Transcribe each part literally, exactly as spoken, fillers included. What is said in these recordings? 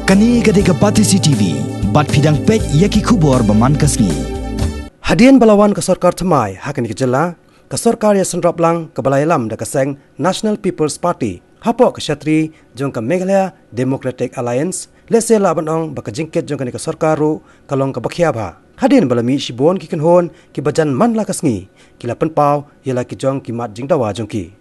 Kane ka dei ka Batesi T V, bad phi dang peit ïa ki khubor ba man ka sngi. Hadien ba la wan ka sorkar thymmai ha kane ka jylla, ka sorkar ïasynrop lang kaba la ïalam da ka seng National People's Party hapoh ka shatri jong ka Meghalaya Democratic Alliance, lehse lah ban ong ba ka jingkit jong kane ka sorkar ruh ka long kaba khia bha. Hadien ba la mih shibun ki kynhun kiba jan man la ka sngi, ki la pynpaw ïa la ki jong ki mat jingdawa jong ki.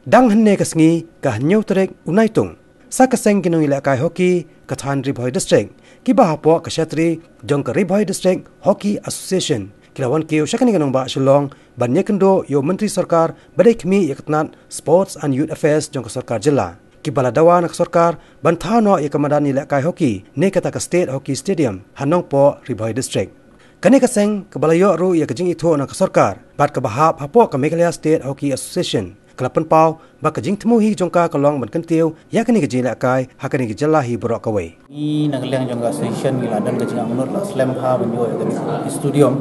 Dang hynne ka sngi, ka hynñiew tarik u Naitung, sa ka seng ki nongïalehkai hockey ka thaiñ Ri Bhoi District, kiba hapoh ka shatri jong ka Ri Bhoi District Hockey Association, ki la wan kiew sha kane ka nongbah Shillong ban ïakynduh ïa u Myntri Sorkar ba dei khmih ïa ka tnat Sports and Youth Affairs jong ka sorkar jylla, kiba la dawa na ka sorkar ban thaw noh ïa ka madan ïalehkai hockey ne kata ka State Hockey Stadium ha Nongpoh, Ri Bhoi District. Kane ka seng kaba la ïoh ruh ïa ka jingithuh na ka sorkar bad kaba hap hapoh ka Meghalaya State Hockey Association, ka la pynpaw ba ka jingthmu hi jong ka ka long ban kyntiew ïa kane ka jingïalehkai ha kane ka jylla hi baroh kawei. Ngi na ka liang jong ka association ngi la don ka jingangnud la slem bha ban ïoh ïa kane ka stadium,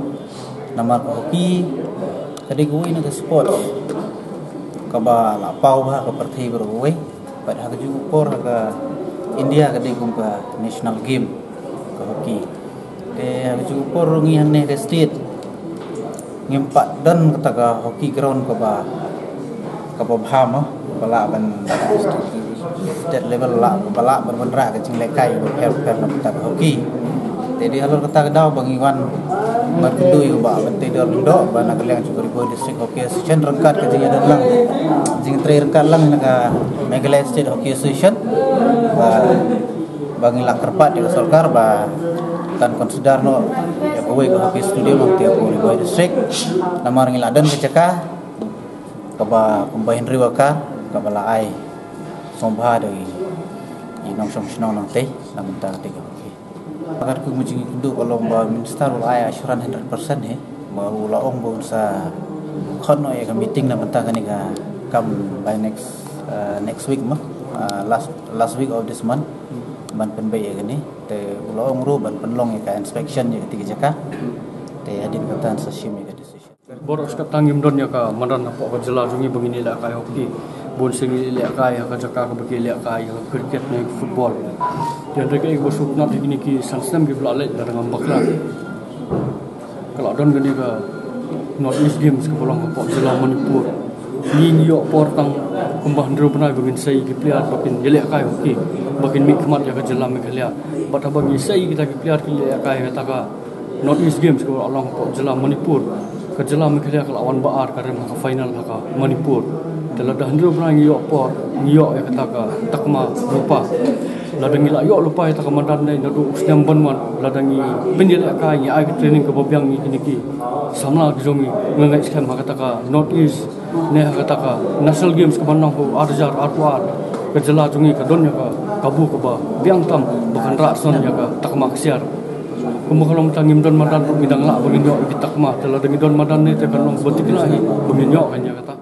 namar ka hockey ka dei kawei na ka sports kaba la paw bha ka pyrthei baroh kawei. Bad ha kajuh ka por ha ka India ka dei kum ka national game ka hockey. Te ha kajuh ka por ruh ngi hangne ha ka state ngim pat don kata ka hockey ground kaba, kaba bha mo, kaba lah ban state level lah, kaba lah ban wanrah ka jinglehkai ba pher pher na kata ka hockey. Te dei halor kata ka daw ba ngi wan ban kynduh ïa u Bah Banteidor Lyngdoh ba na ka liang jong ka Ri Bhoi District Hockey Association ryngkat ka jingïadon lang jingtrei ryngkat lang na ka Meghalaya State Hockey Association ba, ba ngi la kyrpad ïa ka sorkar ba kan consider noh ïa kawei ka hockey stadium ha kata ka Ri Bhoi District. Namar ngi la don ka jaka kaba kumba hynriew acre kaba la ai sngewbha da i nongshong shnong nangtei na bynta kata ka hockey. Katkum ka jingïakynduh ka long ba minister u la ai assurance hundred percent hi, ba u la ong ba un sa khot noh ïa ka meeting na bynta kane ka kam by next, uh, next week mo, uh, last, last week of this month ban pynbeit ïa kane. Te u la ong ruh ban pynlong ïa ka inspection ïa kata ka jaka. Te hadien kata sa shim ïa ka decision. Baroh shi katta ngim don ïa ka madan hapoh ka jylla jong ngi ba ngin ïalehkai hockey. Bun sien ngi ïalehkai ha ka jaka kaba ki ïalehkai ha ka cricket ne football. Te hynrei kaei kaba sngewtynnat ïa kine ki san snem kiba la leit lada ngam bakla, ka la don kane ka North East Games kaba long hapoh jylla Manipur. Ngi ngi ïoh por tang kumba hynriew bnai ba ngin sei ki player ba kin ïalehkai hockey, ba kin mihkhmat ïa ka jylla Meghalaya. Bad haba ngi sei kita ki player ki ïalehkai ha kata ka North East Games kaba la long hapoh jylla Manipur, ka jylla Meghalaya ka la wan ba ar ka rem ha ka final ha ka Manipur. Te lada hynriew bnai ngi ïoh por, ngi ïoh ïa kata ka takma lypa. Lada ngi la ïoh lypa ïa kata ka madan ne naduh u snem ban wan, lada ngi pynïalehkai, ngi ai ka training kaba biang ïa kine ki samla ki jong ngi, nga ngeit skhem ha kata ka North East ne ha kata ka National Games kaban long ha u ar hajar arphew ar, ka jylla jong ngi ka don ïa ka kabu kaba biang tam ba kan rah san ïa ka takma ksiar. Kumba ka long mynta ngim don madan ruh ngi dang lah ba ngin ïoh ïa ki takma, te lada ngi don madan ne te kan long ba thikna hi ba ngin ïoh kan ïa kata.